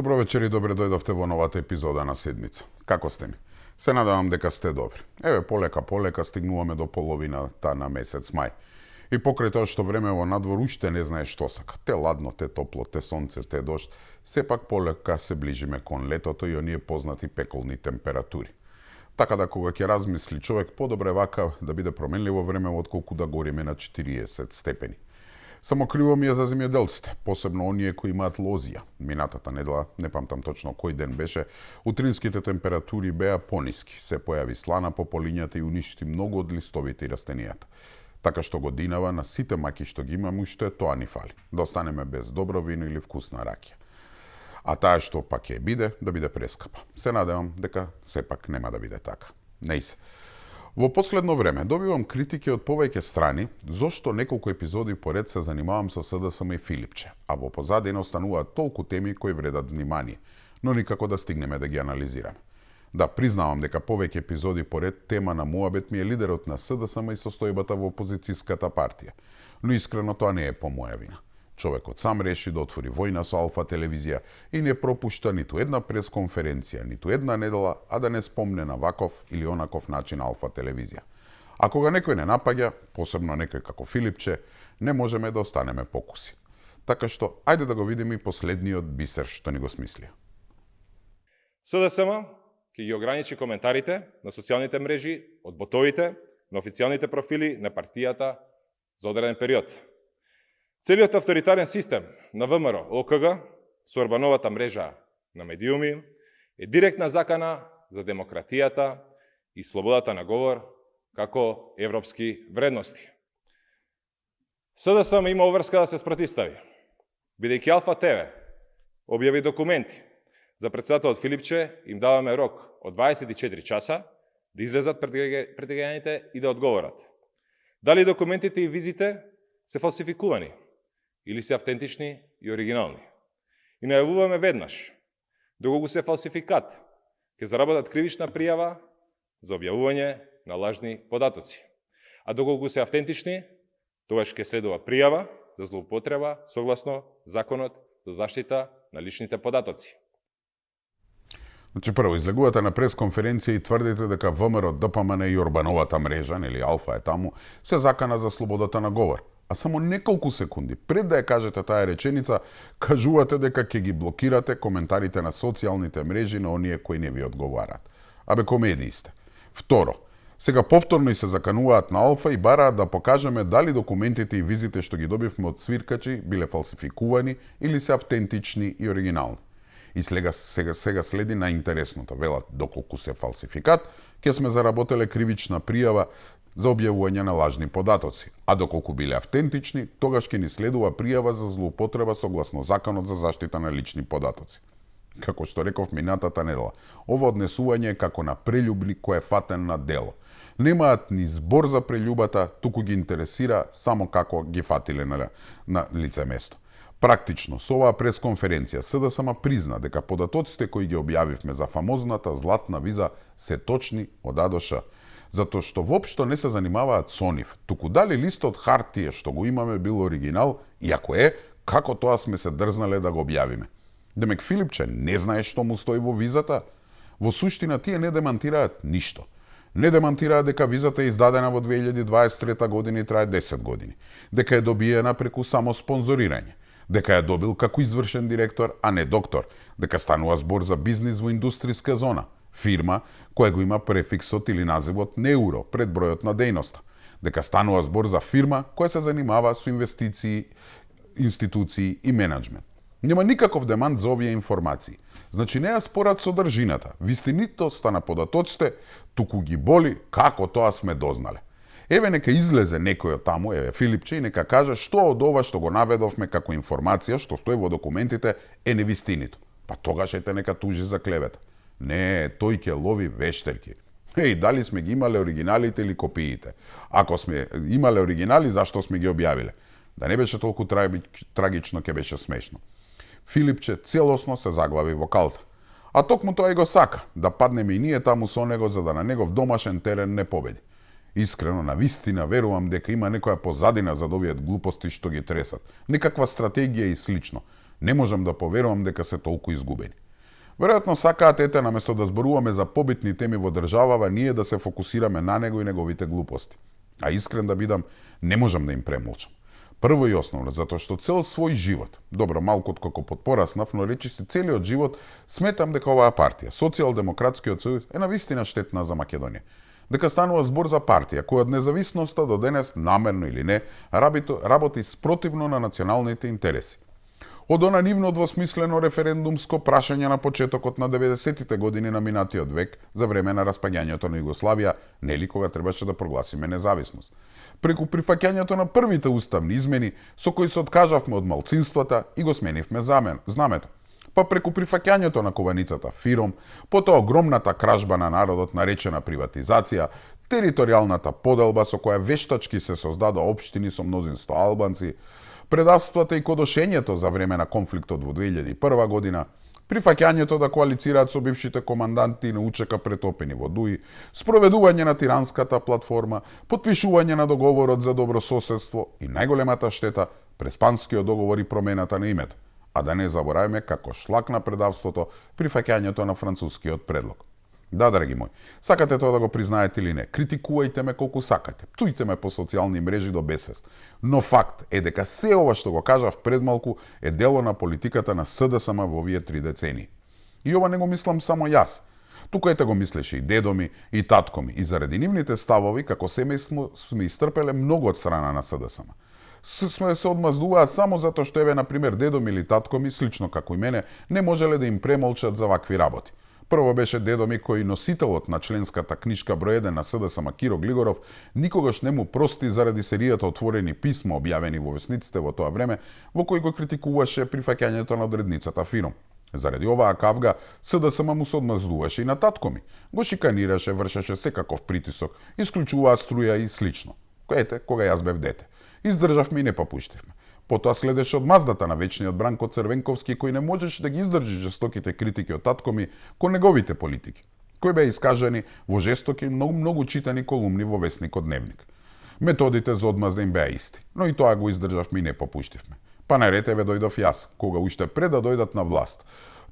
Добро вечер и добре дојдовте во новата епизода на седмица. Како сте ми? Се надевам дека сте добри. Еве, полека стигнуваме до половината на месец мај. И покрај тоа што време во надвор уште не знае што сака. Те ладно, те топло, те сонце, те дожд. Сепак полека се ближиме кон летото и оние познати пеколни температури. Така да кога ќе размисли човек, подобре вака да биде променливо време отколку да гориме на 40 степени. Само криво ми е за земјоделците, посебно оние кои имаат лозија. Минатата недела, не памтам точно кој ден беше, утринските температури беа пониски. Се појави слана по полињата и уништи многу од листовите и растенијата. Така што годинава на сите маки што ги имам уште, тоа ни фали. Да останеме без добро вино или вкусна ракија. А таа што пак ќе биде, да биде прескапа. Се надевам дека сепак нема да биде така. Не се. Во последно време добивам критики од повеќе страни зошто неколку епизоди поред се занимавам со СДСМ и Филипче, а во позадина остануваат толку теми кои вредат внимание, но никако да стигнеме да ги анализираме. Да, признавам дека повеќе епизоди поред тема на муабет ми е лидерот на СДСМ и состојбата во опозицијската партија, но искрено тоа не е по моја вина. Човекот сам реши да отвори војна со Алфа телевизија и не пропушта ниту една пресконференција, ниту една недела, а да не спомне на ваков или онаков начин Алфа телевизија. А кога некој не напаѓа, посебно некој како Филипче, не можеме да останеме покуси. Така што, ајде да го видиме и последниот бисер што ни го смислија. СДСМ ќе ги ограничи коментарите на социјалните мрежи од ботовите на официјалните профили на партијата за одреден период. Целиот авторитарен систем на ВМРО, ОКГ, со Орбановата мрежа на медиуми, е директна закана за демократијата и слободата на говор како европски вредности. СДСМ има обврска да се спротистави. Бидејќи Алфа ТВ објави документи за председателот Филипче, им даваме рок од 24 часа да излезат пред граѓаните и да одговорат. Дали документите и визите се фалсификувани или се автентични и оригинални. И најавуваме веднаш, доколку се фалсификат, ќе заработат кривична пријава за објавување на лажни податоци. А доколку се автентични, тогаш ќе следува пријава за злоупотреба согласно Законот за заштита на личните податоци. Значи, прво, излегувате на пресконференција и тврдите дека ВМРО, ДПМН и Орбановата мрежа, нели Алфа е таму, се закана за слободата на говор. А само неколку секунди пред да ја кажете таа реченица, кажувате дека ќе ги блокирате коментарите на социјалните мрежи на оние кои не ви одговараат. Абе, комедии сте. Второ, сега повторно и се закануваат на Алфа и бараат да покажеме дали документите и визите што ги добивме од свиркачи биле фалсификувани или се автентични и оригинални. И сега следи најинтересното. Велат, доколку се фалсификат, ќе сме заработеле кривична пријава за објавување на лажни податоци, а доколку биле автентични, тогаш ќе ни следува пријава за злоупотреба согласно Законот за заштита на лични податоци. Како што реков минатата недела, ова однесување е како на прелюбник кој е фатен на дело. Немаат ни збор за прелюбата, туку ги интересира само како ги фатиле на лице место. Практично, со оваа пресконференција СДСМ призна дека податоците кои ги објавивме за фамозната златна виза се точни од А до Ш, затоа што воопшто не се занимаваат со нив, туку дали листот хартија што го имаме бил оригинал, и ако е, како тоа сме се дрзнале да го објавиме. Демек Филипче не знае што му стои во визата? Во суштина тие не демантираат ништо. Не демантираат дека визата е издадена во 2023 година и трае 10 години, дека е добиена преку само спонзорирање, дека ја добил како извршен директор, а не доктор, дека станува збор за бизнис во индустријска зона, фирма која го има префиксот или називот неуро пред бројот на дејноста, дека станува збор за фирма која се занимава со инвестиции, институции и менеджмент. Нема никаков демант за овие информации. Значи не ја спорат содржината, вистинитоста на податоците, туку ги боли како тоа сме дознале. Еве нека излезе некој од таму, еве Филипче, и нека каже што од ова што го наведовме како информација што стои во документите е невистинито. Па тогаш ете нека тужи за клевета. Не, тој ќе лови вештерки. Еј, дали сме ги имале оригиналите или копиите? Ако сме имале оригинали, зашто сме ги објавиле? Да не беше толку трагично, ќе беше смешно. Филипче целосно се заглави во калта. А токму тоа и го сака, да паднеме и ние таму со него, за да на негов домашен терен не победи. Искрено, на вистина, верувам дека има некоја позадина за овие глупости што ги тресат. Некаква стратегија и слично. Не можам да поверувам дека се толку изгубени. Веројатно сакаат наместо да зборуваме за побитни теми во државава, ние да се фокусираме на него и неговите глупости. А искрен да бидам, не можам да им премолчам. Прво и основно, затоа што цел свој живот, добро малку откако подпораснав, но речиси целиот живот, сметам дека оваа партија, Социјалдемократскиот сојуз, е навистина штетна за Македонија. Дека станува збор за партија која од независноста до денес, намерно или не, работи спротивно на националните интереси. Од она нивно двосмислено референдумско прашање на почетокот на 90-тите години на минатиот век, за време на распаѓањето на Југославија, нели кога требаше да прогласиме независност. Преку прифаќањето на првите уставни измени, со кои се откажавме од малцинствата и го сменивме знамето. Па преку прифаќањето на кованицата ФИРОМ, потоа огромната кражба на народот наречена приватизација, територијалната поделба со која вештачки се создада општини со мнозинство албанци, предавствата и кодошењето за време на конфликтот во 2001 година, прифаќањето да коалицираат со бившите команданти на УЧК претопени во Дуи, спроведување на тиранската платформа, потпишување на договорот за добрососедство и најголемата штета, Преспанскиот договор и промената на името. А да не забораваме како шлак на предавството прифаќањето на францускиот предлог. Да, драги мои, сакате тоа да го признаете или не, критикувајте ме колку сакате, пцујте ме по социјални мрежи до бесвест. Но факт е дека се ова што го кажав предмалку е дело на политиката на СДСМ во овие 3 децении. И ова не го мислам само јас. Тука ете го мислеше и дедо ми, и татко ми, и заради нивните ставови, како семејство сме истрпеле многу од страна на СДСМ. Сме се одмаздуваа само затоа што еве, например, дедо ми или татко ми, слично како и мене, не можеле да им премолчат за вакви работи. Прво беше дедо ми кој носителот на членската книжка број 1 на СДСМ Киро Глигоров никогаш не му прости заради серијата отворени писма објавени во весниците во тоа време, во кои го критикуваше прифаќањето на одредницата ФИРОМ. Заради оваа кавга, СДСМ му се одмаздуваше и на татко ми. Го шиканираше, вршеше секаков притисок, исклучуваа струја и слично. Ете, кога јас бев дете. Издржавме и не попуштивме. Потоа следеше одмаздата на вечниот Бранко Црвенковски, кој не можеше да ги издржи жестоките критики од татко ми кон неговите политики, кои беа искажани во жестоки, многу читани колумни во весникот Дневник. Методите за одмазда им беа исти, но и тоа го издржавме и не попуштивме. Па на ред еве дојдов јас, кога уште пред да дојдат на власт.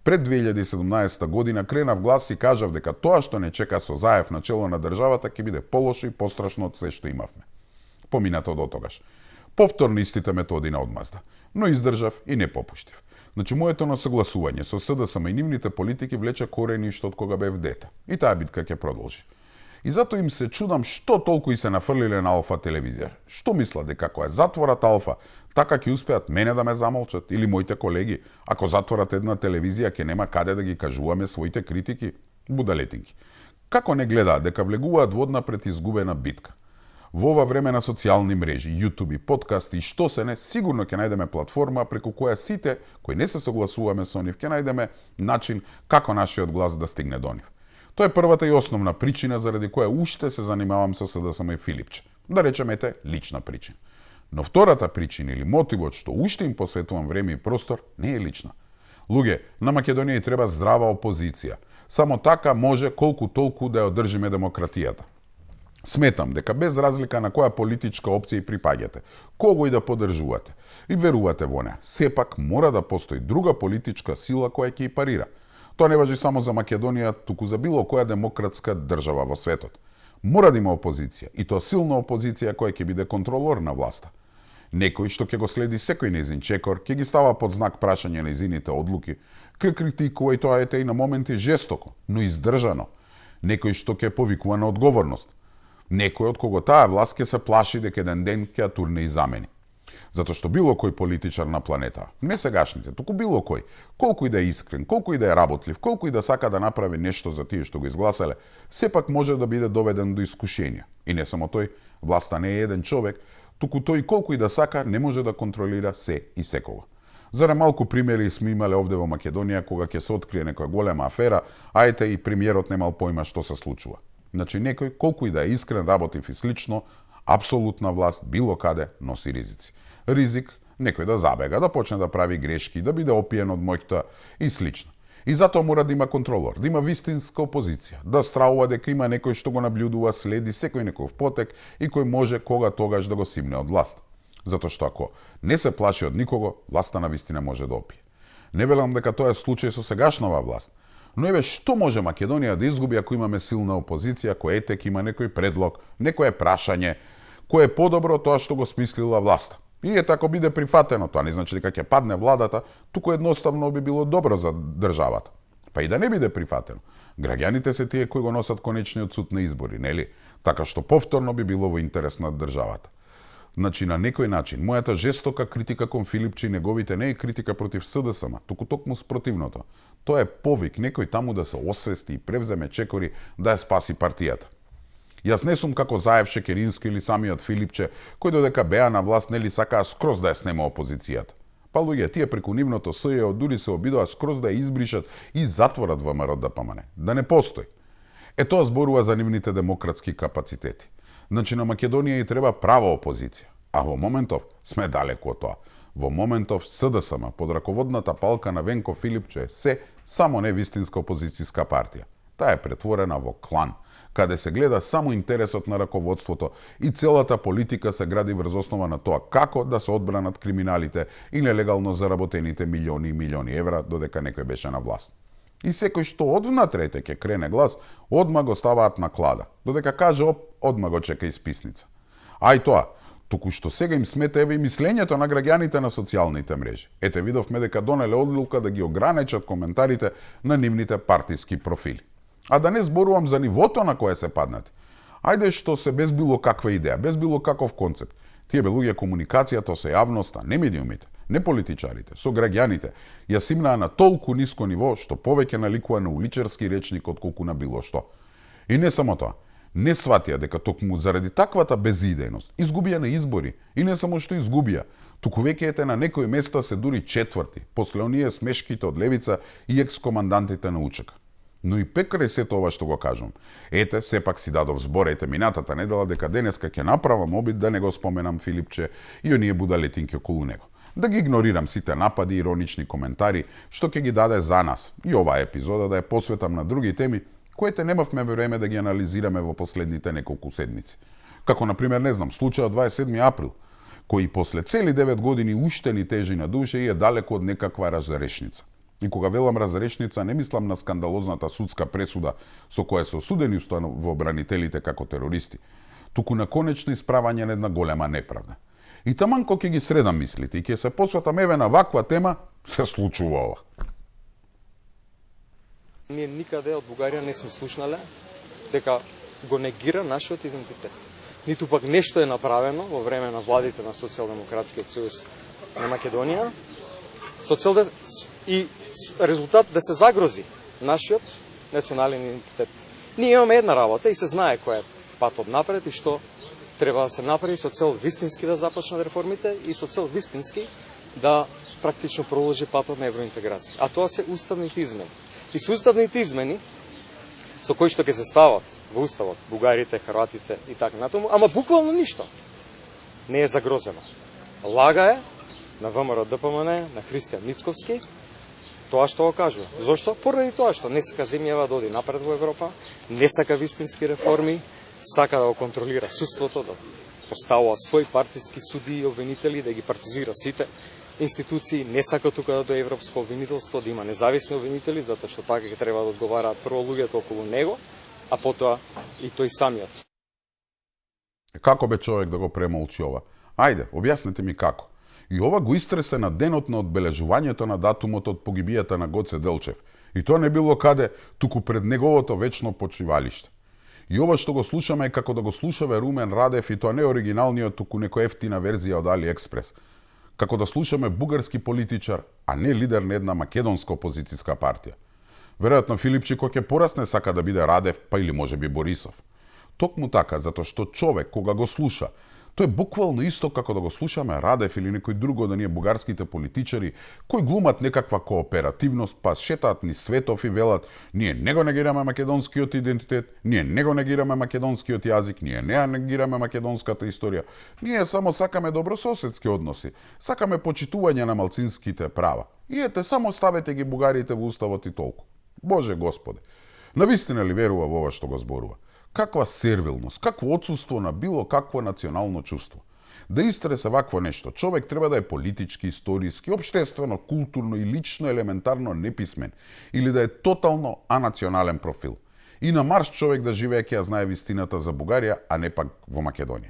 Пред 2017 година кренав глас и кажав дека тоа што не чека со Заев на чело на државата ќе биде полошо и пострашно од се што имавме. Поминато до тогаш. Повторно истите методи на одмазда, но издржав и не попуштив. Значи, моето насогласување со СДСМ и нивните политики влече корени уште од кога бев дете. И таа битка ќе продолжи. И затоа им се чудам што толку и се нафрлиле на Алфа телевизија. Што мислат дека кога затворат Алфа, така ќе успеат мене да ме замолчат или моите колеги, ако затворат една телевизија ќе нема каде да ги кажуваме своите критики? Будалетинки. Како не гледаат дека влегуваат во одна пред изгубена битка? Во ова време на социјални мрежи, YouTube, подкасти и што се не, сигурно ќе најдеме платформа преку која сите кои не се согласуваме со нив ќе најдеме начин како нашиот глас да стигне до нив. Тоа е првата и основна причина заради која уште се занимавам со СДСМ и Филипче. Да речемете лична причина. Но втората причина или мотивот што уште им посветувам време и простор не е лична. Луѓе, на Македонија и треба здрава опозиција. Само така може колку толку да ја одржиме демократијата. Сметам дека без разлика на која политичка опција припаѓате, кого и да поддржувате и верувате во неа, сепак мора да постои друга политичка сила која ќе ја парира. Тоа не важи само за Македонија, туку за било која демократска држава во светот. Мора да има опозиција, и тоа силна опозиција која ќе биде контролор на власта. Некој што ќе го следи секој нејзин чекор, ќе ги става под знак прашање нејзините одлуки, ќе критикува и тоа ете и на моменти жестоко, но издржано. Некој што ќе повикува на одговорност. Некој од кого таа власт ќе се плаши дека еден ден ќе ја турне и замени. Затоа што било кој политичар на планета, не сегашните, туку било кој, колку и да е искрен, колку и да е работлив, колку и да сака да направи нешто за тие што го изгласале, сепак може да биде доведен до искушение. И не само тој, власта не е еден човек, туку тој колку и да сака не може да контролира се и секого. Зарем малку примери сме имале овде во Македонија кога ќе се открие некоја голема афера, а ете и премиерот немал појма што се случува. Значи некој, колку и да е искрен, работив и слично, апсолутна власт било каде носи ризици. Ризик некој да забега, да почне да прави грешки, да биде опиен од моќта и слично. И затоа мора да има контролор, да има вистинска опозиција, да стравува дека има некој што го наблюдува, следи секој некој потек и кој може кога тогаш да го симне од власт. Затоа што ако не се плаши од никого, власта на вистина може да опие. Не велам дека тоа е случај со сегашнава власт. Но еве што може Македонија да изгуби ако имаме силна опозиција, кој етек има некој предлог, некое прашање, кој е подобро од тоа што го смислила власта. И ако биде прифатено, тоа не значи дека ќе падне владата, туку едноставно би било добро за државата. Па и да не биде прифатено. Граѓаните се тие кои го носат конечниот суд на избори, нели? Така што повторно би било во интерес на државата. Значи, на некој начин, мојата жестока критика кон Филипче и неговите не е критика против СДСМ, туку токму спротивното. Тоа е повик некој таму да се освести и превземе чекори да ја спаси партијата. Јас не сум како Заев, Шекерински или самиот Филипче, кој додека беа на власт нели сакаа скроз да ја снема опозицијата. Па луѓе, тие преку нивното СЈО дури се обидоа скроз да ја избришат и затворат ВМРО ДПМН, да не постои. Тоа зборува за нивните демократски капацитети. Значи на Македонија и треба права опозиција, а во моментов сме далеку од тоа. Во моментов СДСМ под раководната палка на Венко Филипче се само не вистинска опозицијска партија. Таа е претворена во клан, каде се гледа само интересот на раководството и целата политика се гради врз основа на тоа како да се одбранат криминалите и нелегално заработените милиони и милиони евра додека некој беше на власт. И секој што одвнатре ќе крене глас, одма го ставаат на клада. Додека каже оп, одма го чека исписница. А и тоа, туку што сега им смета еве и мислењето на граѓаните на социјалните мрежи. Видовме дека донеле одлука да ги ограничат коментарите на нивните партиски профили. А да не зборувам за нивото на кое се паднати. Ајде што се без било каква идеја, без било каков концепт. Тие бе луѓе комуникацијата со јавноста, не медиумите, не политичарите, со граѓаните, ја симнаа на толку ниско ниво што повеќе наликува на уличарски речник отколку на било што. И не само тоа, не сватија дека токму заради таквата безидејност изгубија на избори и не само што изгубија, туку веќе ете на некои места се дури четврти, после оние смешките од левица и екс-командантите на УЧК. Но и пекрај сето ова што го кажам, сепак си дадов збор, минатата недела дека денеска ќе направам обид да не го споменам Филипче и оние будалетинки околу него. Да ги игнорирам сите напади и иронични коментари што ќе ги даде за нас и оваа епизода да ја посветам на други теми кои немавме време да ги анализираме во последните неколку седмици. Како например, не знам, случајот 27 април, кој после цели 9 години уште ни тежи на душа и е далеко од некаква разрешница. И кога велам разрешница, не мислам на скандалозната судска пресуда со која се осудени установобранителите како терористи, туку на конечно исправање на една голема неправда. И таман кога ќе ги средам мислите и ќе се посветам еве на ваква тема, се случува ова. Ние никаде од Бугарија не сме слушнале дека го негира нашиот идентитет. Ниту пак нешто е направено во време на владите на Социјалдемократскиот сојуз на Македонија со цел да и резултат да се загрози нашиот национален идентитет. Ние имаме една работа и се знае кој е патот напред и што треба да се направи со цел вистински да започнат реформите и со цел вистински да практично продолжи патот на евроинтеграција. А тоа се уставните измени. И со уставните измени со кои што ќе се стават во уставот бугарите, хрватите и така натаму, ама буквално ништо не е загрозено. Лага е на ВМРО ДПМН, на Христијан Мицковски, тоа што го кажува. Зошто? Поради тоа што не сака земјава да оди напред во Европа, не сака вистински реформи, сака да го контролира судството, да поставува своји партиски суди и обвинители, да ги партизира сите институции, не сака тука да до европско обвинителство, да има независни обвинители, затоа што така ќе треба да одговараат прво луѓето околу него, а потоа и тој самиот. Како бе човек да го премолчи ова? Ајде, објаснете ми како. И ова го истресе на денот на одбележувањето на датумот од погибијата на Гоце Делчев. И тоа не било каде, туку пред неговото вечно почивалиште. И ова што го слушаме е како да го слушаме Румен Радев и тоа не оригиналниот, туку некоја ефтина верзија од AliExpress. Како да слушаме бугарски политичар, а не лидер на една македонска опозицијска партија. Веројатно Филипче кој ќе порасне сака да биде Радев, па или можеби Борисов. Токму така, затоа што човек кога го слуша, тоа е буквално исто како да го слушаме Радев или некој друг од оние бугарските политичари кои глумат некаква кооперативност, па шетаат низ светов и велат: ние не го негираме македонскиот идентитет, ние не го негираме македонскиот јазик, ние не негираме македонската историја, ние само сакаме добрососедски односи, сакаме почитување на малцинските права. И само ставете ги бугарите во уставот и толку. Боже Господе, навистина ли верува во ова што го зборува? Каква сервилност, какво отсуство на било какво национално чувство. Да истресе вакво нешто, човек треба да е политички, историски, општествено, културно и лично елементарно неписмен или да е тотално анационален профил. И на Марс човек да живее ќе ја знае вистината за Бугарија, а не пак во Македонија.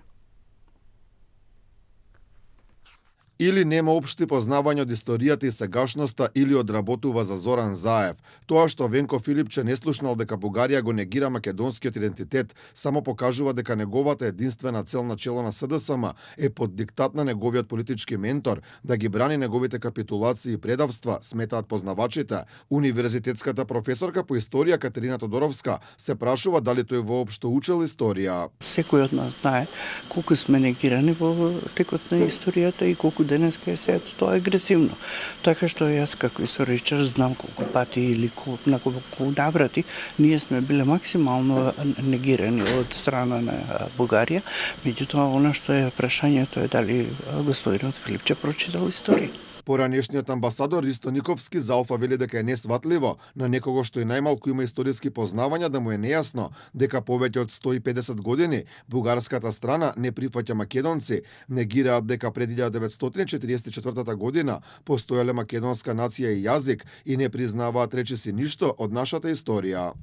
Или нема општи познавања од историјата и сегашноста или одработува за Зоран Заев. Тоа што Венко Филипче не слушнал дека Бугарија го негира македонскиот идентитет, само покажува дека неговата единствена цел на чело на СДСМ е под диктат на неговиот политички ментор да ги брани неговите капитулации и предавства, сметаат познавачите. Универзитетската професорка по историја Катерина Тодоровска се прашува дали тој воопшто учел историја. Секој од нас знае колку сме негирани во текот на историјата и колку денеска е сеат тоа агресивно. Така што јас како историчар знам колку пати или на колку наврати ние сме биле максимално негирани од страна на Бугарија. Меѓутоа, она што е прашањето е дали господинот Филипче прочитал историја. Поранешниот амбасадор Ристо Никовски за Алфа вели дека е несватливо на некого што и најмалку има историски познавања да му е нејасно дека повеќе од 150 години бугарската страна не прифаќа македонци, негираат дека пред 1944 година постоеле македонска нација и јазик и не признаваат речиси ништо од нашата историја.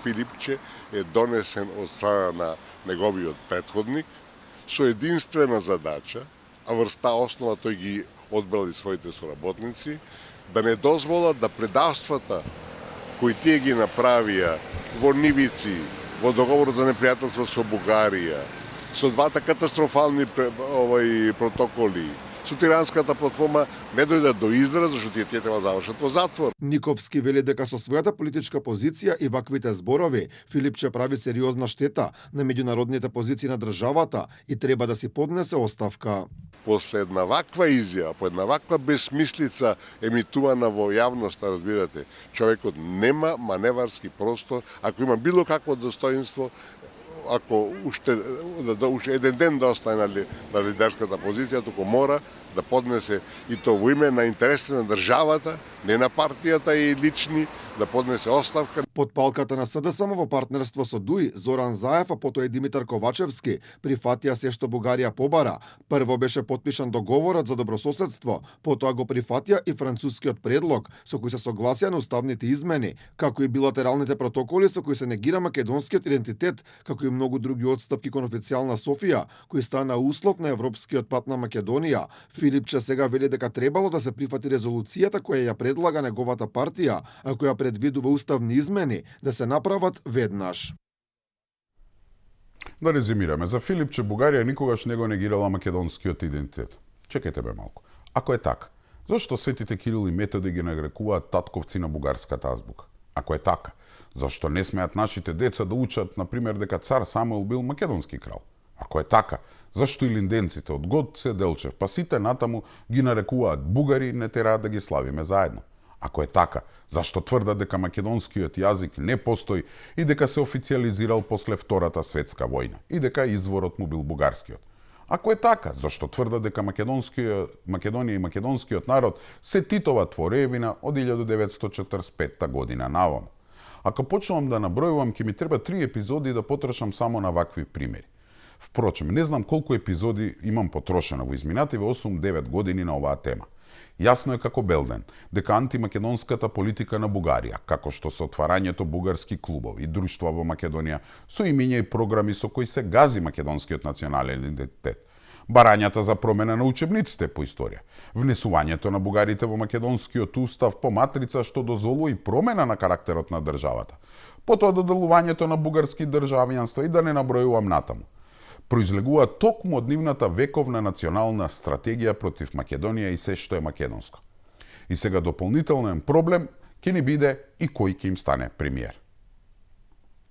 Филипче е донесен од страна на неговиот претходник со единствена задача, а врз таа основа тој ги одбрали своите соработници, да не дозволат да предавствата кои тие ги направија во нивици, во договорот за непријателство со Бугарија, со двата катастрофални протоколи, со тиранската платформа не дојдат до израз, зашто тие треба да завршат во затвор. Никовски вели дека со својата политичка позиција и ваквите зборови Филипче прави сериозна штета на меѓународните позиции на државата и треба да си поднесе оставка. После една ваква изјава, по една ваква безсмислица емитувана во јавноста, разбирате, човекот нема маневарски простор, ако има било какво достоинство, ако уште еден ден да остане на лидерската позиција, туку мора да поднесе и то во име на интересите на државата, не на партијата и лични, да поднесе оставка. Под палката на СДСМ во партнерство со ДУИ, Зоран Заев, а потоа и Димитар Ковачевски прифатија се што Бугарија побара. Прво беше потпишан договорот за добрососедство, потоа го прифатија и францускиот предлог со кој се согласија на уставните измени, како и билатералните протоколи со кои се негира македонскиот идентитет, како и многу други отстапки кон официјална Софија, кои стана услов на европскиот пат на Македонија. Филипче сега вели дека требало да се прифати резолуцијата која ја предлага неговата партија, а која предвидува уставни измени да се направат веднаш. Да резимираме, за Филипче Бугарија никогаш не го негирала македонскиот идентитет. Чекајте бе малку. Ако е така, зашто светите Кирил и Методи ги нарекуваат татковци на бугарската азбука? Ако е така, зашто не смеат нашите деца да учат, например, дека цар Самуил бил македонски крал? Ако е така, зашто и линденците од Гоце Делчев, па сите натаму ги нарекуваат бугари, не тераат да ги славиме заедно? Ако е така, зашто тврдат дека македонскиот јазик не постои и дека се официализирал после Втората светска војна и дека изворот му бил бугарскиот? Ако е така, зашто тврдат дека Македонија и македонскиот народ се Титова творевина од 1945 година наваму? Ако почнувам да набројувам, ќе ми треба 3 епизоди да потрошам само на вакви примери. Впрочем, не знам колку епизоди имам потрошено во изминативе 8-9 години на оваа тема. Јасно е како белден дека антимакедонската политика на Бугарија, како што со отварањето бугарски клубови и друштва во Македонија со имиња и програми со кои се гази македонскиот национален идентитет, барањата за промена на учебниците по историја, внесувањето на бугарите во македонскиот устав по матрица што дозволува и промена на карактерот на државата, потоа доделувањето на бугарски државјанство и да не набројувам натаму, произлегува токму од нивната вековна национална стратегија против Македонија и се што е македонско. И сега дополнителен проблем ќе ни биде и кој ќе им стане премиер.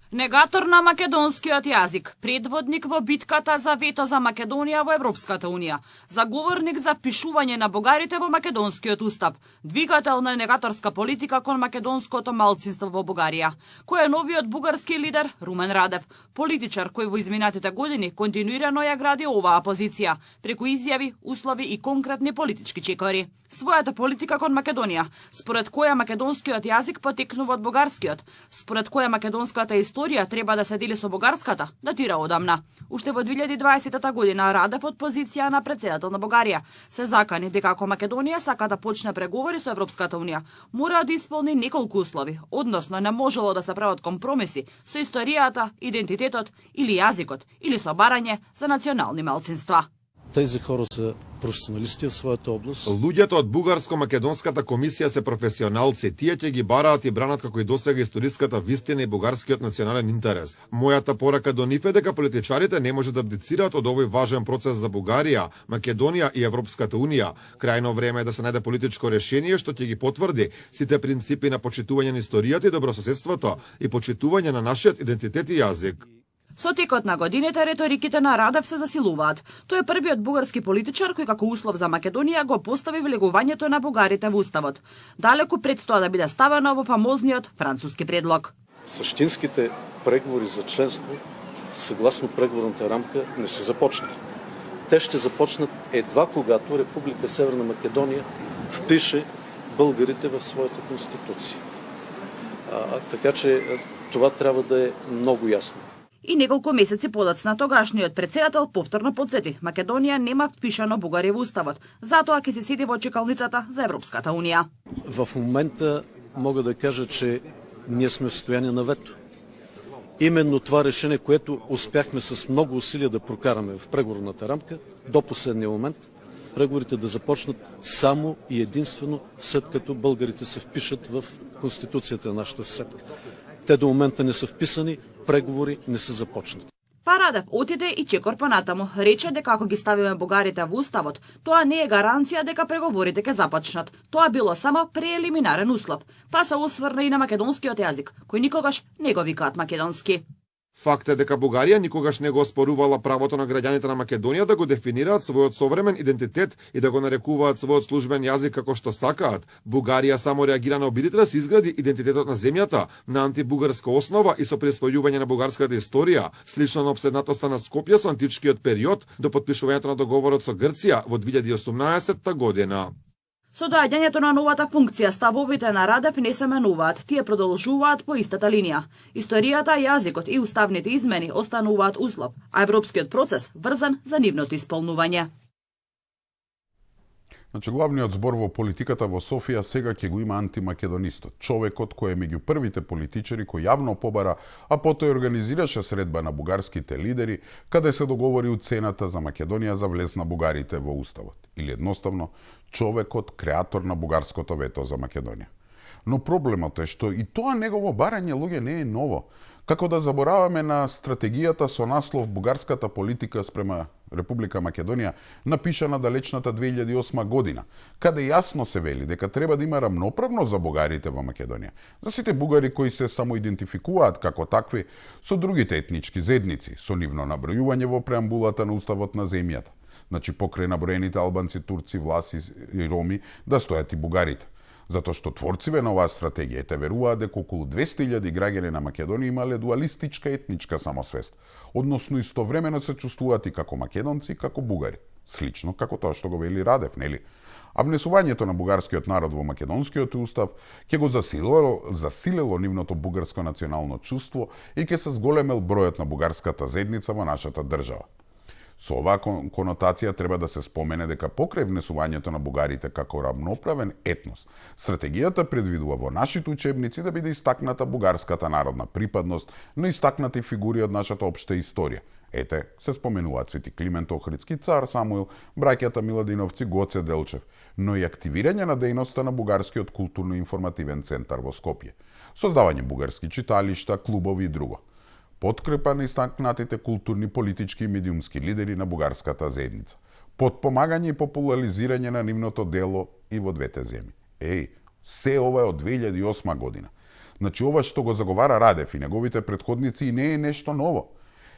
Негатор на македонскиот јазик, предводник во битката за вето за Македонија во Европската унија, заговорник за пишување на бугарите во македонскиот устав, двигател на негаторска политика кон македонското малцинство во Бугарија, кој е новиот бугарски лидер Румен Радев, политичар кој во изминатите години континуирано ја гради оваа позиција, преку изјави, услови и конкретни политички чекори. Својата политика кон Македонија, според која македонскиот јазик потекнува од бугарскиот, според која македонската историја историја треба да се дели со бугарската, датира одамна. Уште во 2020 година Радев од позиција на претседател на Бугарија се закани дека ако Македонија сака да почне преговори со Европската унија, мора да исполни неколку услови, односно не можело да се прават компромиси со историјата, идентитетот или јазикот, или со барање за национални малцинства. Тези хора се професионалисти во својата област. Луѓето од Бугарско-македонската комисија се професионалци. Тие ќе ги бараат и бранат како и досега историската вистина и бугарскиот национален интерес. Мојата порака до нив е дека политичарите не може да абдицираат од овој важен процес за Бугарија, Македонија и Европската унија. Крајно време е да се најде политичко решение што ќе ги потврди сите принципи на почитување на историјата и добрососедството и почитување на нашиот идентитет и јазик. Со текот на годините реториките на Радев се засилуваат. Тој е првиот бугарски политичар кој како услов за Македонија го постави влегувањето на бугарите во уставот, далеку пред тоа да биде ставено во фамозниот француски предлог. Суштинските преговори за членство, согласно преговорната рамка, не се започнали. Те ще започнат едва когато Република Северна Македонија впише българите в својата конституција. Така че това трябва да е много јасно. И неколку месеци подоцна тогашниот претседател повторно подсети, Македонија нема впишано бугари во уставот, затоа ќе се седи во чекалницата за Европската унија. В момента мога да кажа, че ние сме в состояние на вето. Именно това решение, което успяхме с много усилия да прокараме в преговорната рамка, до последния момент, преговорите да започнат само и единствено след като българите се впишат в Конституцията на нашата съседка. Те до момента не са вписани, преговори не са започнати. Радев отиде и чекор понатаму. Рече дека ако ги ставиме бугарите во уставот, тоа не е гаранција дека преговорите ќе започнат. Тоа било само преелиминарен услов. Па се осврна и на македонскиот јазик, кој никогаш не го викаат македонски. Факт е дека Бугарија никогаш не го оспорувала правото на граѓаните на Македонија да го дефинираат својот современ идентитет и да го нарекуваат својот службен јазик како што сакаат. Бугарија само реагира на обидите да се изгради идентитетот на земјата на антибугарска основа и со присвојување на бугарската историја, слично на опседнатоста на Скопје со античкиот период до потпишувањето на договорот со Грција во 2018 година. Со доаѓањето на новата функција, ставовите на Радев не се менуваат, тие продолжуваат по истата линија. Историјата, јазикот и уставните измени остануваат услов, а европскиот процес врзан за нивното исполнување. Значи, главниот збор во политиката во Софија сега ќе го има антимакедонистот, човекот кој е меѓу првите политичари кој јавно побара, а потоа организираше средба на бугарските лидери, каде се договори уцената за Македонија за влез на бугарите во уставот. Или едноставно, човекот креатор на бугарското вето за Македонија. Но проблемот е што и тоа негово барање луѓе не е ново. Како да забораваме на стратегијата со наслов Бугарската политика спрема Република Македонија, напишана далечната 2008 година, каде јасно се вели дека треба да има рамноправност за бугарите во Македонија, за сите бугари кои се самоидентификуваат како такви со другите етнички заедници, со нивно набројување во преамбулата на уставот на земјата. Значи, покрај наброените албанци, турци, власи и роми, да стојат и бугарите. Затоа што творциве на оваа стратегија те веруваат дека околу 200.000 граѓани на Македонија имале дуалистичка етничка самосвест, односно истовремено се чувствуваат и како македонци и како бугари, слично како тоа што го вели Радев, нели? А внесувањето на бугарскиот народ во македонскиот устав ќе го засилело нивното бугарско национално чувство и ќе се зголемел бројот на бугарската заедница во нашата држава. Со оваа конотација треба да се спомене дека покрај внесувањето на бугарите како рамноправен етнос, стратегијата предвидува во нашите учебници да биде истакната бугарската народна припадност, но истакнати фигури од нашата општа историја. Ете, се споменуваат Свети Климент Охридски, цар Самуил, браќата Миладиновци, Гоце Делчев, но и активирање на дејноста на бугарскиот културно-информативен центар во Скопје, создавање бугарски читалишта, клубови и друго. Подкрепа на истакнатите културни, политички и медиумски лидери на бугарската заедница. Подпомагање и популаризирање на нивното дело и во двете земји. Се ова е од 2008 година. Значи, ова што го заговара Радев и неговите предходници не е нешто ново.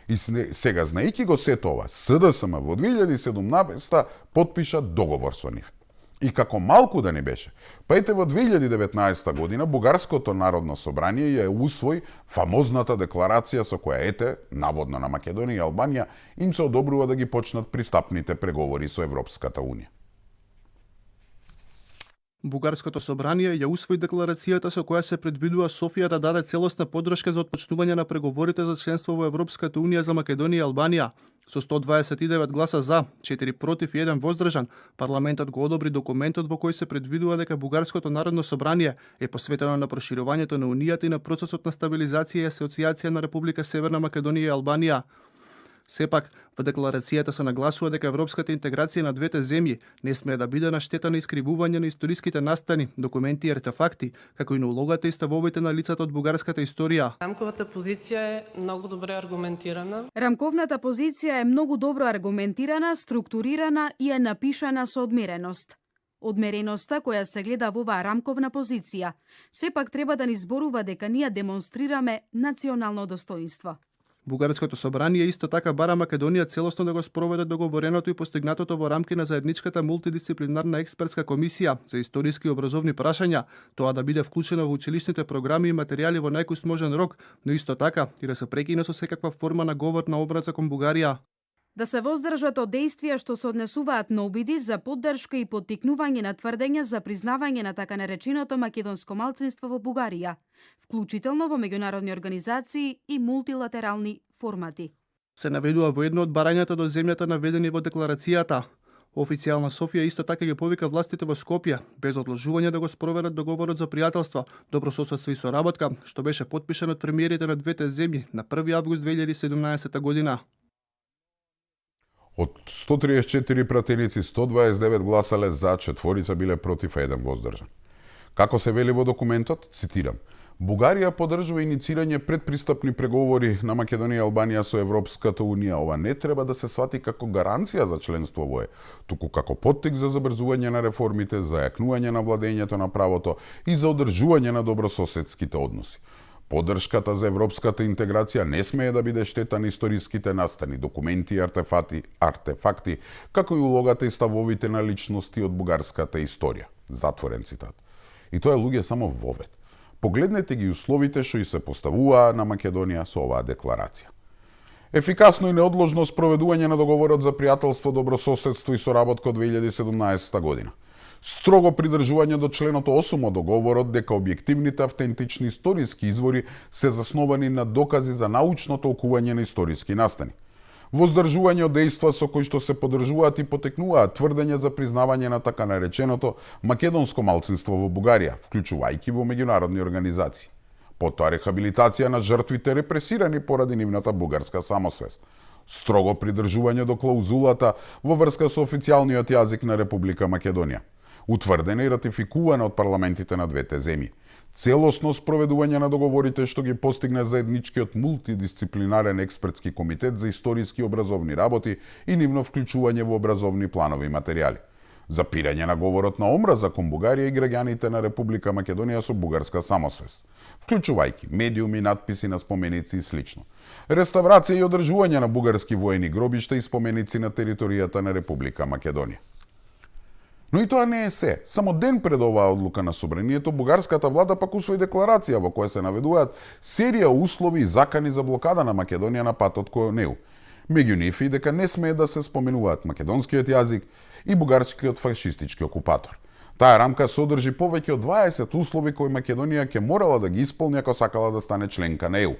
И сега, знаејќи го сето ова, СДСМ во 2017 потпиша договор со нив. И како малку да не беше, па ете во 2019 година Бугарското народно собрание ја усвои фамозната декларација со која ете, наводно на Македонија и Албанија, им се одобрува да ги почнат пристапните преговори со Европската унија. Бугарското собрание ја усвои декларацијата со која се предвидува Софија да даде целосна поддршка за отпочнување на преговорите за членство во Европската унија за Македонија и Албанија. Со 129 гласа за, 4 против и 1 воздржан, парламентот го одобри документот во кој се предвидува дека Бугарското народно собрание е посветено на проширувањето на унијата и на процесот на стабилизација и асоциација на Република Северна Македонија и Албанија. Сепак, во декларацијата се нагласува дека европската интеграција на двете земји не смее да биде на штета на искривување на историските настани, документи и артефакти, како и на улогата и ставовите на лицата од бугарската историја. Рамковата позиција е многу добре аргументирана. Рамковната позиција е многу добро аргументирана, структурирана и е напишана со одмереност. Одмереноста која се гледа во оваа рамковна позиција, сепак треба да ни зборува дека ние демонстрираме национално достоинство. Бугарското собрание исто така бара Македонија целосно да го спроведе договореното и постигнатото во рамки на заедничката мултидисциплинарна експертска комисија за историски и образовни прашања, тоа да биде вклучено во училишните програми и материјали во најкус можен рок, но исто така и да се прекине со секаква форма на говор на образа кон Бугарија. Да се воздржат од действија што се однесуваат на обиди за поддршка и поттикнување на тврдења за признавање на така нареченото македонско малцинство во Бугарија, вклучително во меѓународни организации и мултилатерални формати. Се наведува во едно од барањата до земјата наведени во декларацијата. Официјална Софија исто така ги повика властите во Скопје, без одложување да го спроведат договорот за пријателство, добрососедство и соработка, што беше потпишан од премиерите на двете земји на 1 август 2017 година. Од 134 пратеници, 129 гласале за, 4 биле против, а 1 воздржан. Како се вели во документот, цитирам, Бугарија поддржува иницирање предпристапни преговори на Македонија и Албанија со Европската унија. Ова не треба да се свати како гаранција за членство во ЕE, туку како поттик за забрзување на реформите, за јакнување на владењето на правото и за одржување на добрососедските односи. Поддршката за европската интеграција не смее да биде штета на историските настани, документи и артефакти, како и улогата и ставовите на личности од бугарската историја. Затворен цитат. И тоа е луѓе само вовед. Погледнете ги условите што и се поставуваа на Македонија со оваа декларација. Ефикасно и неодложно спроведување на договорот за пријателство, добрососедство и соработка од 2017 година. Строго придржување до членот 8 од договорот дека објективните автентични историски извори се засновани на докази за научно толкување на историски настани. Воздржување од дејства со кои што се поддржуваат и потекнуваат тврдења за признавање на така нареченото македонско малцинство во Бугарија, вклучувајќи во меѓународни организации. Потоа рехабилитација на жртвите репресирани поради нивната бугарска самосвест. Строго придржување до клаузулата во врска со официјалниот јазик на Република Македонија. Утврдена и ратификувана од парламентите на двете земји. Целосно спроведување на договорите што ги постигна заедничкиот мултидисциплинарен експертски комитет за историски и образовни работи и нивно вклучување во образовни планови и материјали. Запирање на говорот на омраза кон Бугарија и граѓаните на Република Македонија со бугарска самосвест, вклучувајќи медиуми, надписи на споменици и слично. Реставрација и одржување на бугарски воени гробишта и споменици на територијата на Република Македонија. Но и тоа не е се. Само ден пред оваа одлука на собранието, бугарската влада пак усвои декларација во која се наведуваат серија услови и закани за блокада на Македонија на патот кон неу. Меѓу нив и дека не смее да се споменуваат македонскиот јазик и бугарскиот фашистички окупатор. Таа рамка содржи повеќе од 20 услови кои Македонија ќе морала да ги исполни ако сакала да стане членка на ЕУ.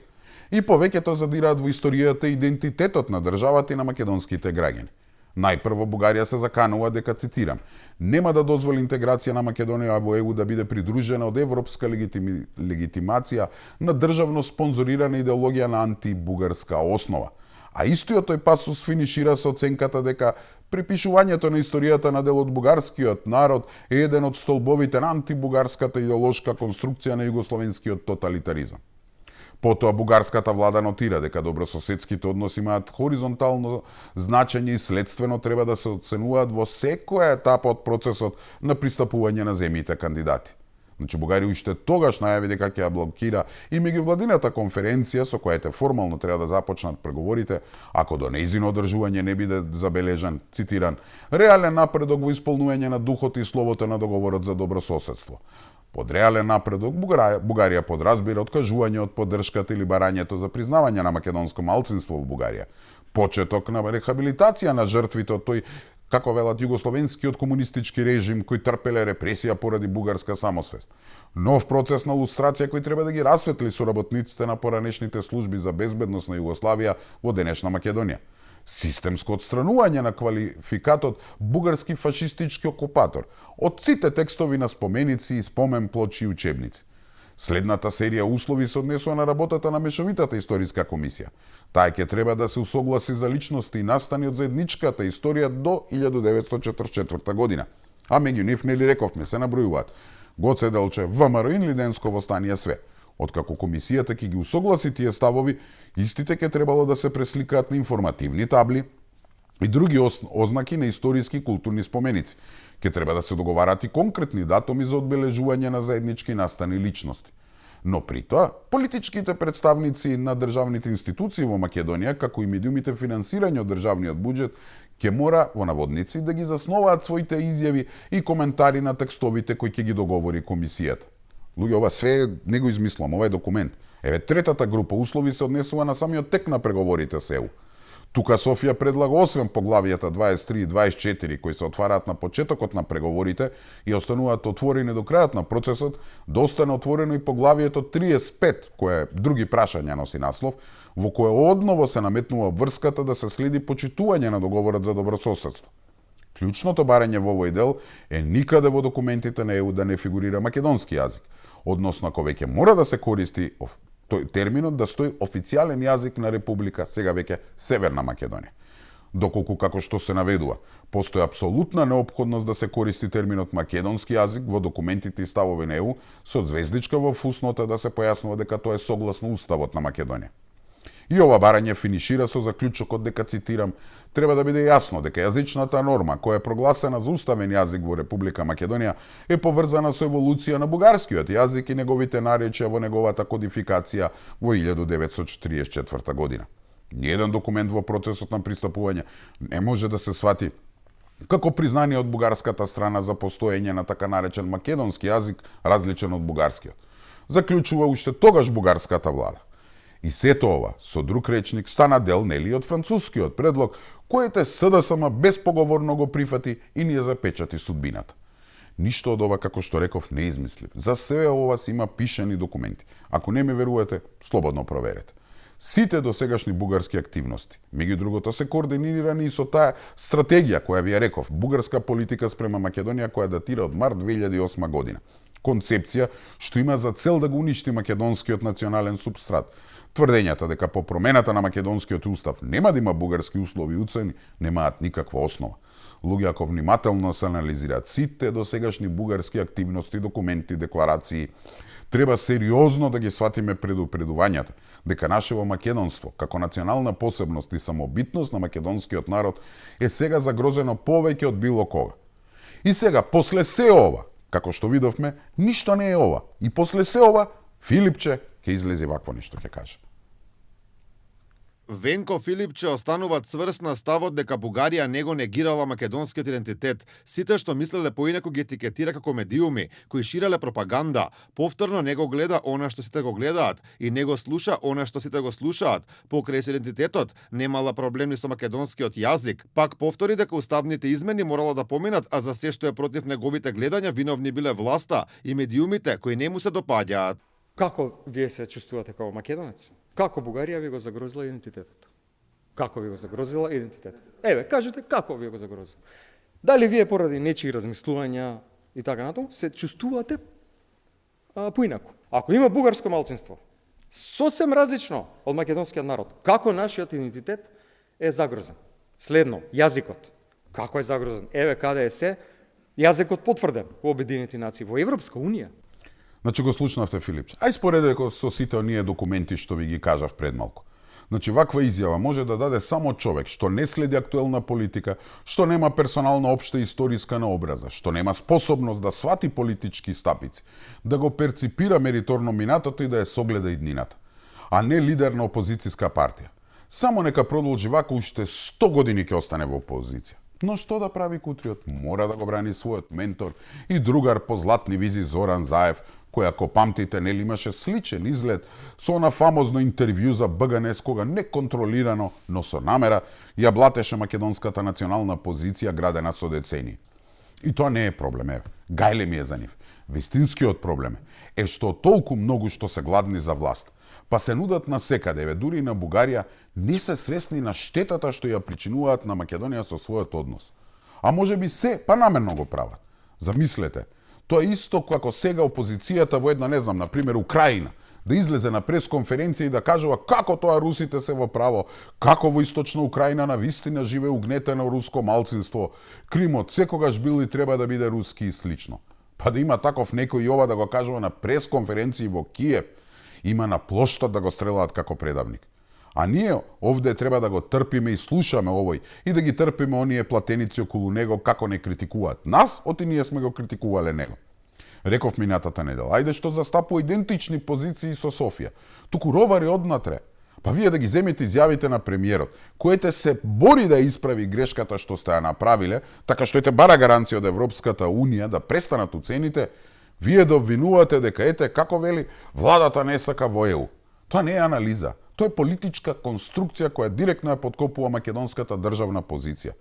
И повеќето задираат во историјата и идентитетот на државата и на македонските граѓани. Најпрво Бугарија се заканува дека, цитирам, нема да дозволи интеграција на Македонија во ЕУ да биде придружена од европска легитимација на државно спонзорирана идеологија на антибугарска основа. А истиот тој пасус финишира со оценката дека припишувањето на историјата на дел од бугарскиот народ е еден од столбовите на антибугарската идеолошка конструкција на југословенскиот тоталитаризам. Потоа бугарската влада нотира дека добрососедските односи имаат хоризонтално значење и следствено треба да се оценуваат во секоја етапа од процесот на пристапување на земјите кандидати. Значи Бугарија уште тогаш најави дека ќе ја блокира и меѓувладината конференција со која формално треба да започнат преговорите, ако до нејзино одржување не биде забележан, цитиран, реален напредок во исполнување на духот и словото на договорот за добрососедство. Под реален напредок Бугарија подразбира откажување од поддршката или барањето за признавање на македонско малцинство во Бугарија, почеток на рехабилитација на жртвите од тој како велат југословенскиот комунистички режим кој трпеле репресија поради бугарска самосвест. Нов процес на лустрација кој треба да ги расветли соработниците на поранешните служби за безбедност на Југославија во денешна Македонија. Системско отстранување на квалификатот бугарски фашистички окупатор од сите текстови на споменици и спомен плочи и учебници. Следната серија услови се однесува на работата на мешовитата историска комисија. Таа ќе треба да се усогласи за личности и настани од заедничката историја до 1944 година. А меѓу нив, нели рековме, се набројуваат Гоце Делчев, ВМРО и Лиденско Станија све. Откако комисијата ќе ги усогласи тие ставови, истите ќе требало да се пресликаат на информативни табли и други ознаки на историски и културни споменици. Ќе треба да се договарат и конкретни датуми за одбележување на заеднички настани личности. Но при тоа, политичките представници на државните институции во Македонија, како и медиумите финансирање од државниот буџет, ќе мора, во наводници, да ги засноваат своите изјави и коментари на текстовите кои ќе ги договори комисијата. Луѓе, ова све не го измислам, ова е документ. Еве, третата група услови се однесува на самиот тек на преговорите со ЕУ. Тука Софија предлага освен поглавијата 23 и 24 кои се отвараат на почетокот на преговорите и остануваат отворени до крајот на процесот, да остане отворено и поглавието 35, кое други прашања носи наслов, во кое одново се наметнува врската да се следи почитување на договорот за добрососедство. Клучното барање во овој дел е никаде во документите на ЕУ да не фигурира македонски јазик, односно ако веќе мора да се користи тој терминот да стои официјален јазик на Република, сега веќе Северна Македонија. Доколку, како што се наведува, постои апсолутна неопходност да се користи терминот македонски јазик во документите и ставови на ЕУ со звездичка во фуснота да се појаснува дека тоа е согласно Уставот на Македонија. И ова барање финишира со заклучокот дека, цитирам, треба да биде јасно дека јазичната норма која е прогласена за уставен јазик во Република Македонија е поврзана со еволуција на бугарскиот јазик и неговите наречја во неговата кодификација во 1944 година. Ниеден документ во процесот на пристапување не може да се свати како признание од бугарската страна за постоење на така наречен македонски јазик различен од бугарскиот. Заклучува уште тогаш бугарската влада. И сето ова, со друг речник, стана дел нели од францускиот предлог, којот СДСМ безпоговорно го прифати и ни ја запечати судбината. Ништо од ова, како што реков, не измислив. За све ова си има пишани документи. Ако не ми верувате, слободно проверете. Сите досегашни бугарски активности, меѓу другото, се координирани и со таа стратегија која ви ја реков, бугарска политика спрема Македонија која датира од март 2008 година. Концепција што има за цел да го уништи македонскиот национален субстрат. Тврдењата дека по промената на македонскиот устав нема да има бугарски услови и уцени, немаат никаква основа. Луѓе, ако внимателно се анализираат сите досегашни бугарски активности, документи, декларации, треба сериозно да ги сватиме предупредувањата дека нашево македонство, како национална посебност и самобитност на македонскиот народ, е сега загрозено повеќе од било кога. И сега, после се ова, како што видовме, ништо не е ова. И после се ова, Филипче ќе излезе вакво нешто ќе каже. Венко Филипче останува цврст на ставот дека Бугарија не го негирала македонскиот идентитет. Сите што мислеле поинаку ги етикетира како медиуми, кои ширеле пропаганда, повторно не го гледа она што сите го гледаат и не го слуша она што сите го слушаат. Покрај со идентитетот немала проблеми со македонскиот јазик, пак повтори дека уставните измени морала да поминат, а за се што е против неговите гледања виновни биле власта и медиумите кои не му се допаѓаат. Како вие се чувствувате како македонец? Како Бугарија ви го загрозила идентитетот? Како ви го загрозила идентитетот? Еве, кажете како ви го загрозила. Дали вие поради нечии размислувања и така натаму се чувствувате поинаку? Ако има бугарско малцинство, сосем различно од македонскиот народ, како нашиот идентитет е загрозен? Следно, јазикот. Како е загрозен? Еве каде е се јазикот потврден во Обединените нации, во Европска унија. Значи го слушнавте, Филипче. Ај споредете со сите оние документи што ви ги кажав пред малку. Значи, ваква изјава може да даде само човек што не следи актуелна политика, што нема персонална општа историска наобраза, што нема способност да свати политички стапици, да го перципира мериторно минатото и да ја согледа иднината, а не лидер на опозицијска партија. Само нека продолжи вака, уште 100 години ќе остане во опозиција. Но што да прави кутриот? Мора да го брани својот ментор и другар по златни визи Зоран Заев, кој, ако памтите, нели имаше сличен изглед со она фамозно интервју за БГНС, кога неконтролирано, но со намера, ја блатеше македонската национална позиција градена со децении. И тоа не е проблем, гајле ми е за нив. Вистинскиот проблем е што толку многу што се гладни за власт, па се нудат на секаде, дури и на Бугарија, не се свесни на штетата што ја причинуваат на Македонија со својот однос. А може би се, па намерно го прават. Замислете, тоа е исто како сега опозицијата во една, не знам, например, Украина, да излезе на пресконференција и да кажува како тоа русите се во право, како во источна Украина на вистина живее угнетено руско малцинство, Кримот секогаш бил и треба да биде руски и слично. Па да има таков некој и ова да го кажува на пресконференција во Киев, има на плоштад да го стрелаат како предавник. А ние овде треба да го трпиме и слушаме овој и да ги трпиме оние платеници околу него како не критикуваат нас, оти ние сме го критикувале него. Реков минатата недела, ајде што застапува идентични позиции со Софија. Туку ровари однатре. Па вие да ги земете изјавите на премиерот, којте се бори да исправи грешката што сте ја направиле, така што ете бара гаранција од Европската Унија да престанат уцените, вие да обвинувате дека ете, како вели, владата не сака во ЕУ. Тоа не е анализа, тоа е политичка конструкција која директно ја подкопува македонската државна позиција.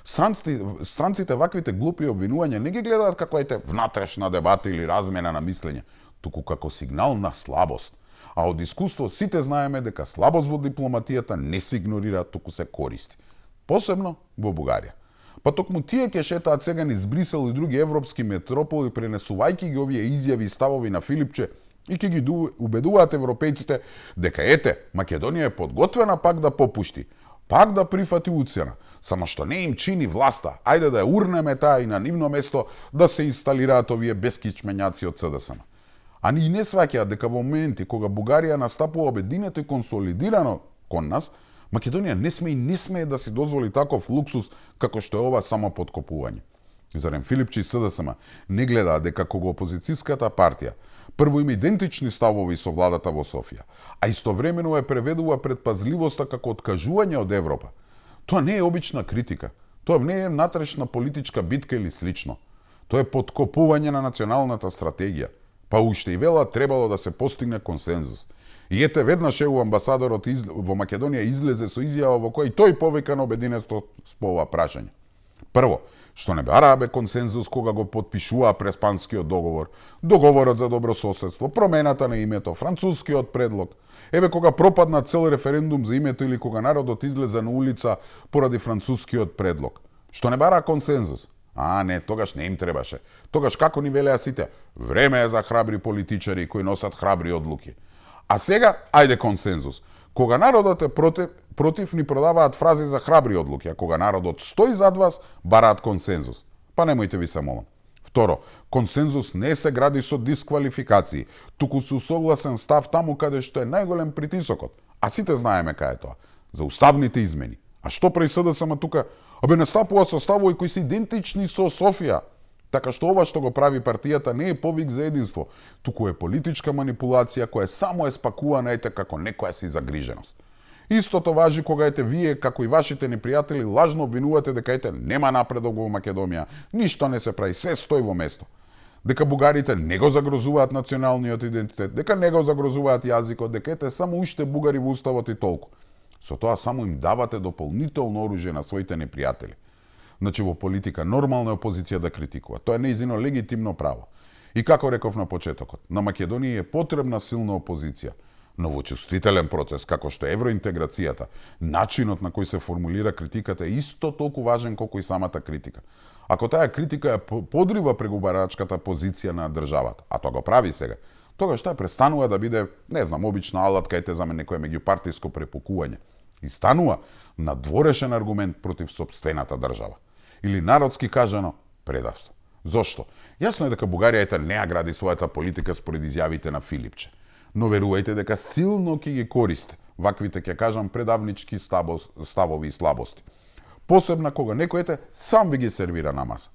Странците ваквите глупи обвинувања не ги гледаат како ете внатрешна дебата или размена на мислење, туку како сигнал на слабост. А од искуство сите знаеме дека слабост во дипломатијата не се игнорира, туку се користи. Посебно во Бугарија. Па токму тие ќе шетаат сега низ Брисел и други европски метрополи, пренесувајќи ги овие изјави и ставови на Филипче и ќе ги убедуваат европејците дека ете, Македонија е подготвена пак да попушти, пак да прифати уцена, само што не им чини власта. Ајде да ја урнеме таа и на нивно место да се инсталираат овие бескичмењаци од СДСМ. А ни не сваќаат дека во моменти кога Бугарија настапува обединето и консолидирано кон нас, Македонија не смее да си дозволи таков луксус како што е ова само подкопување. Зарем Филипче и СДСМ не гледаат дека кога опозицијската партија прво има идентични ставови со владата во Софија, а истовремено ја преведува предпазливоста како откажување од Европа. Тоа не е обична критика. Тоа не е натрешна политичка битка или слично. Тоа е подкопување на националната стратегија. Па уште и вела требало да се постигне консензус. И ете веднаш ЕУ амбасадорот во Македонија излезе со изјава во која и тој повика на обединето по ова прашање. Прво, што не бараа консензус кога го потпишуваа Преспанскиот договор, договорот за добрососедство, промената на името, францускиот предлог. Еве кога пропадна цел референдум за името или кога народот излезе на улица поради францускиот предлог. Што не бараа консензус? Не, тогаш не им требаше. Тогаш како ни велеа сите, време е за храбри политичари кои носат храбри одлуки. А сега, ајде консензус. Кога народот е против, ни продаваат фрази за храбри одлуки, а кога народот стои зад вас, бараат консензус. Па немојте ви се молам. Второ, консензус не се гради со дисквалификации, туку со согласен став таму каде што е најголем притисокот. А сите знаеме кај е тоа. За уставните измени. А што прави СДСМ тука? Настапува со ставови кои се идентични со Софија. Така што ова што го прави партијата не е повик за единство, туку е политичка манипулација која само е спакувана ете како некоја си загриженост. Истото важи кога ете вие, како и вашите непријатели, лажно обвинувате дека ете нема напредок во Македонија, ништо не се прави, све стои во место. Дека бугарите не го загрозуваат националниот идентитет, дека не го загрозуваат јазикот, дека ете само уште бугари во уставот и толку. Со тоа само им давате дополнително оружје на своите непријатели. Значи во политика нормална е опозиција да критикува. Тоа е нејзино легитимно право. И како реков на почетокот, на Македонија е потребна силна опозиција, но во чувствителен процес како што е евроинтеграцијата, начинот на кој се формулира критиката е исто толку важен колку и самата критика. Ако таа критика ја подрива преговарачката позиција на државата, а тоа го прави сега, тогаш таа престанува да биде, не знам, обична алатка ете за некое меѓупартијско препукување и станува надворешен аргумент против сопствената држава. Или народски кажано, предавство. Зошто? Јасно е дека Бугарија ете не ја гради својата политика според изјавите на Филипче, но верувајте дека силно ќе ги користи ваквите, ќе кажам, предавнички ставови и слабости. Посебно кога некој ете сам ви ги сервира на маса.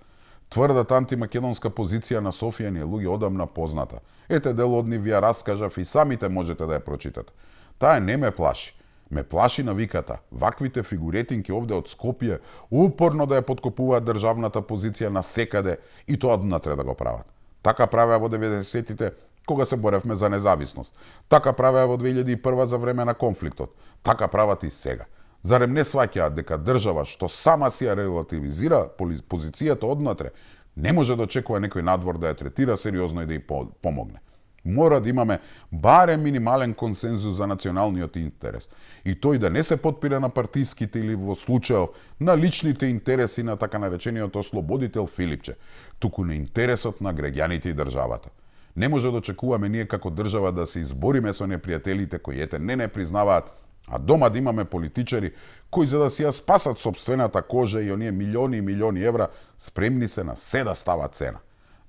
Тврдата антимакедонска позиција на Софија ни е луѓе одамна позната. Ете дел од нив ја раскажав и самите можете да ја прочитате. Таа не ме плаши. Ме плаши навиката. Ваквите фигуретинки овде од Скопје упорно да ја подкопуваат државната позиција на секаде и тоа однатре да го прават. Така правеа во 90-тите кога се боревме за независност. Така правеа во 2001 за време на конфликтот. Така прават и сега. Зарем не сваќаат дека држава што сама си ја релативизира позицијата однатре, не може да очекува некој надвор да ја третира сериозно и да ја помогне. Мора да имаме барем минимален консензус за националниот интерес. И тој да не се подпира на партиските или во случајов на личните интереси на така наречениот ослободител Филипче, туку на интересот на граѓаните и државата. Не може да очекуваме ние како држава да се избориме со непријателите кои не признаваат, а дома да имаме политичари кои за да си ја спасат собствената кожа и оние милиони и милиони евра спремни се на се да стават цена.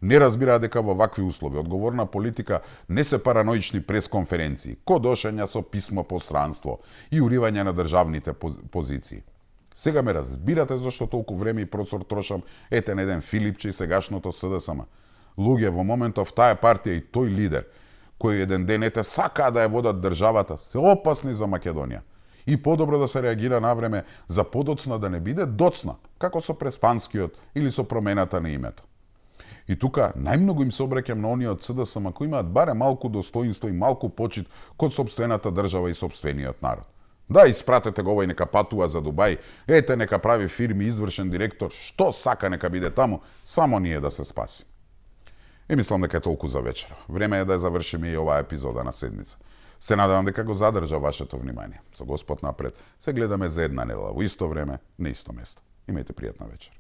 Не разбира дека во вакви услови одговорна политика не се параноични пресконференции, кодошења со писмо постранство и уривање на државните позиции. Сега ме разбирате зашто толку време и просор трошам ете на еден Филипче и сегашното СДСМ. Луѓе во моментов таа партија и тој лидер, кој еден ден ете сакаа да ја водат државата, се опасни за Македонија. И подобро да се реагира на време за подоцна да не биде доцна, како со Преспанскиот или со промената на името. И тука најмногу им се обраќам на оние од СДСМ кои имаат барем малку достоинство и малку почит кон сопствената држава и сопствениот народ. Да, испратете го овој нека патува за Дубај, ете нека прави фирми извршен директор, што сака нека биде таму, само ние да се спаси. И мислам дека е толку за вечера. Време е да ја завршиме и оваа епизода на седмица. Се надевам дека го задржа вашето внимание. Со Господ напред, се гледаме за една недела во исто време, на исто место. Имајте пријатна вечер.